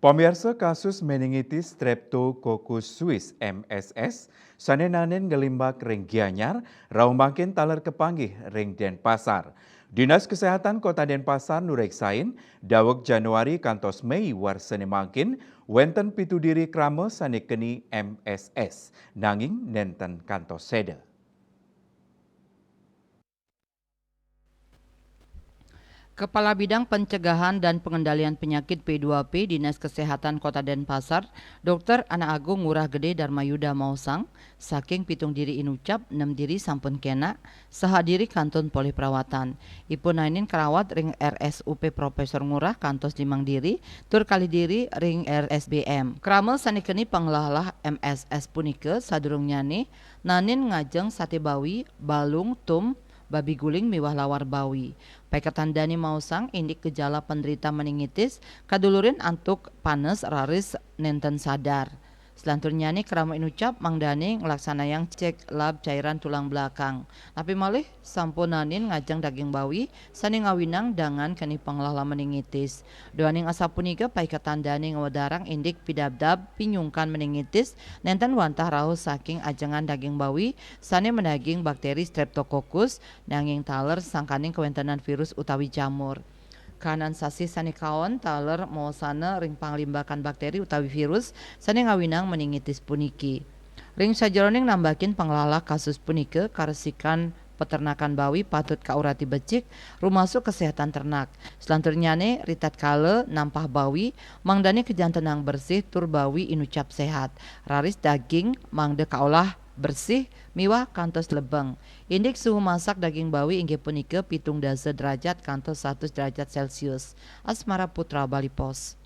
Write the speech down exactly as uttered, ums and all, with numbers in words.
Pamiarsa, kasus meningitis Streptococcus suis, M S S, sane nanin nglimbak ring Gianyar, rauh mangkin taler kapanggih ring Denpasar. Dinas Kesehatan Kota Denpasar nureksain, daweg Januari kantos Mei warsane mangkin, wenten pitu diri krama sane keni M S S, nanging nenten kantos seda. Kepala Bidang Pencegahan dan Pengendalian Penyakit P dua P Dinas Kesehatan Kota Denpasar, Dokter Anak Agung Ngurah Gede Darmayuda maosang, saking pitung diri inucap, nem diri sampun kena, saha diri kantun polih perawatan. Ipun nainin karawat ring R S U P Profesor Ngurah kantos limang diri, tur kalih diri ring R S B M. Krama sane keni panglahlah M S S punika sadurungnyane nanin ngajeng sate bawi, balung, tum, babi guling miwah lawar bawi. Paiketan dane maosang indik gejala penderita meningitis, kadulurin antuk panes raris nenten sadar. Selanturnyane krama inucap mangdane nglaksanayang cek lab cairan tulang belakang. Napi malih sampun nanin ngajeng daging bawi sane ngawinang dangan keni panglahlah meningitis. Duaning asapunika paiketan dane ngwedarang indik pidabdab pinyungkan meningitis nenten wantah rauh saking ajengan daging bawi sane madaging bakteri Streptococcus, nanging taler sangkaning kawentenan virus utawi jamur. Kahanan sasih sane kaon taler maosana ring panglimbakan bakteri utawi virus sane ngawinang meningitis puniki. Ring sajeroning nambakin panglahlah kasus punika, karesikan peternakan bawi patut kaurati becik, rumasuk kesehatan ternak. Selanturnyane, ritatkala nampah bawi, mangdane kajantenang bersih tur bawi inucap sehat. Raris daging mangda kaolah bersih miwah kantos lebeng. Indik suhu masak daging bawi inggih punika pitung dasa derajat kantos satus derajat Celcius. Asmara Putra, Bali Post.